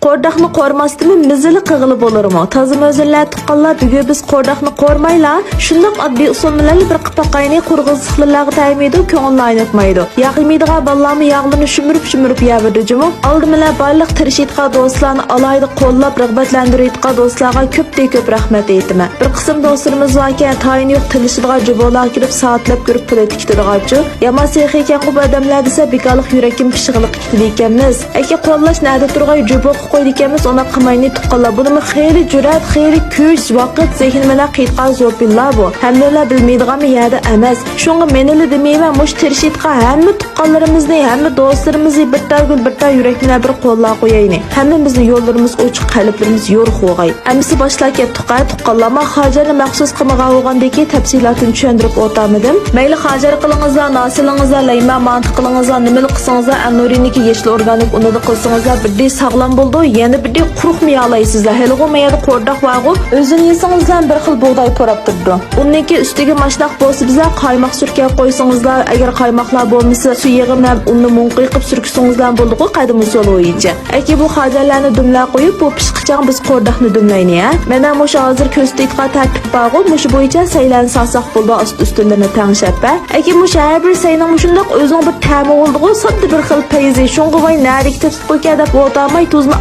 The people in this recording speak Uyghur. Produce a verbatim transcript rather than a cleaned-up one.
قورداقنى قورۇماستىمۇ مېزىلا قىلغىلى بولۇرمۇ؟ تازا مۆزۈللەر تۇغقانلار، بۈگۈن بىز قورداقنى قورۇمايلا، شۇنداق ئاددىي ئۇسۇل بىلەنلا بىر قىلىپ باقايلى، قورۇغۇزلۇقلىرىلارغا تەگمەيدۇ، كۆڭۈلنى ئايناتمايدۇ. ياغ يېمەيدىغان بالىلارمۇ ياغلىرىنى شۈمۈرۈپ-شۈمۈرۈپ يەۋېرىدۇ جۇمۇ. ئالدى بىلەن بارلىق تىرىشىدىغان دوستلارنى ئالاھىدە قوللاپ، رىغبەتلەندۈرۈۋېتىدىغان دوستلارغا كۆپتىن كۆپ رەھمەت ئېيتىمەن. بىر قىسىم دوستلىرىمىز باركەن، تايىنى يوق تىللىشىدىغان جۇبولاغا كىرىپ سائەتلەپ كۆرۈپ پۇل ئېتىكىتىدىغانچۇ. يامان سېخى ئىكەنغۇ بۇ ئادەملەر دېسە، بىكارلىق يۈرەككىمۇ پىششىقلىق ئېتىدىكەنمىز. ئەكە، قوللاش نەدە تۇرغاي، جۇبو قىلىپ قويىدىكەنمىز، ئۇنداق قىلماينى تۇغقانلار. بۇنىمۇ خېلى جۈرئەت، خېلى كۈچ، ۋاقىت، زېھىن بىلەن قىلىدىغان زور پىللار بۇ. ھەممىلا بىلمەيدىغانمۇ يەردە ئەمەس. شۇڭا مېنىلا دېمەيمەن، مۇشۇ تىرىشىدىغان ھەممە تۇغقانلىرىمىزنى، ھەممە دوستلىرىمىزنى بىر تال گۈل، بىر تال يۈرەك بىلەن بىر قوللاپ قويايلى. ھەممىمىزنىڭ يوللىرىمىز ئوچۇق، قەلبلىرىمىز يورۇق بولغاي. ئەمىسە باشلاپ كەتتۇق ھە، تۇغقانلار. مانا خاجەرنى مەخسۇس قىلمىغان بولغاندىكىن تەپسىلاتىنى چۈشەندۈرۈپ ئولتۇرمىدىم. مەيلى خاجەر قىلىڭىزلار، ناسىلىڭىزلار، لەيما مانتا قىلىڭىزلار، نېمىلا قىلسىڭىزلار، ئەنۇرىنىڭكى يېشىل ئورگانىك ئۇنىدا قىلسىڭىزلار، بىردىن ساغلام بولىدۇ، يەنە بىردىن قۇرۇقمۇ يەۋالايسىزلار. ھېلىغۇ مەيەردە قورداق بارغۇ، ئۆزىنى يېسىڭىزلار بىر خىل بۇغداي پۇراپ تۇرىدۇ. ئۇنىڭكى ئۈستىگە ماشۇنداق بولسا بىزلەر قايماق سۈركەپ قويسىڭىزلار، ئەگەر قايماقلار بولمىسا، سۇ يېغى بىلەن ئۇننى مۇڭقىيقىپ سۈركىسىڭىزلار بولىدىغۇ، قەدىم ئۇسۇل بويىچە. ئەكى بۇ خاجەرلەرنى دۈملەپ قويۇپ، بۇ پىشقىچە بىز قورداقنى دۈملەيلى ھە. مانا مۇشۇ ھازىر كۆرسىتىۋاتقان تەرتىپ بارغۇ، مۇشۇ بويىچە سەيلەرنى سالساق بولىدۇ، ئاستى ئۈستىلىرىنى تەڭشەپ ھە. ئەكى مۇشۇ ھەر بىر سەينىڭ مۇشۇنداق ئۆزىنىڭ بىر تەمى بولىدىغۇ، ساددا بىر خىل پەيزى. شۇڭغا ۋاي نەدىكى تېتىتقۇ ئىكەن دەپ ئولتۇرماي، تۇزنى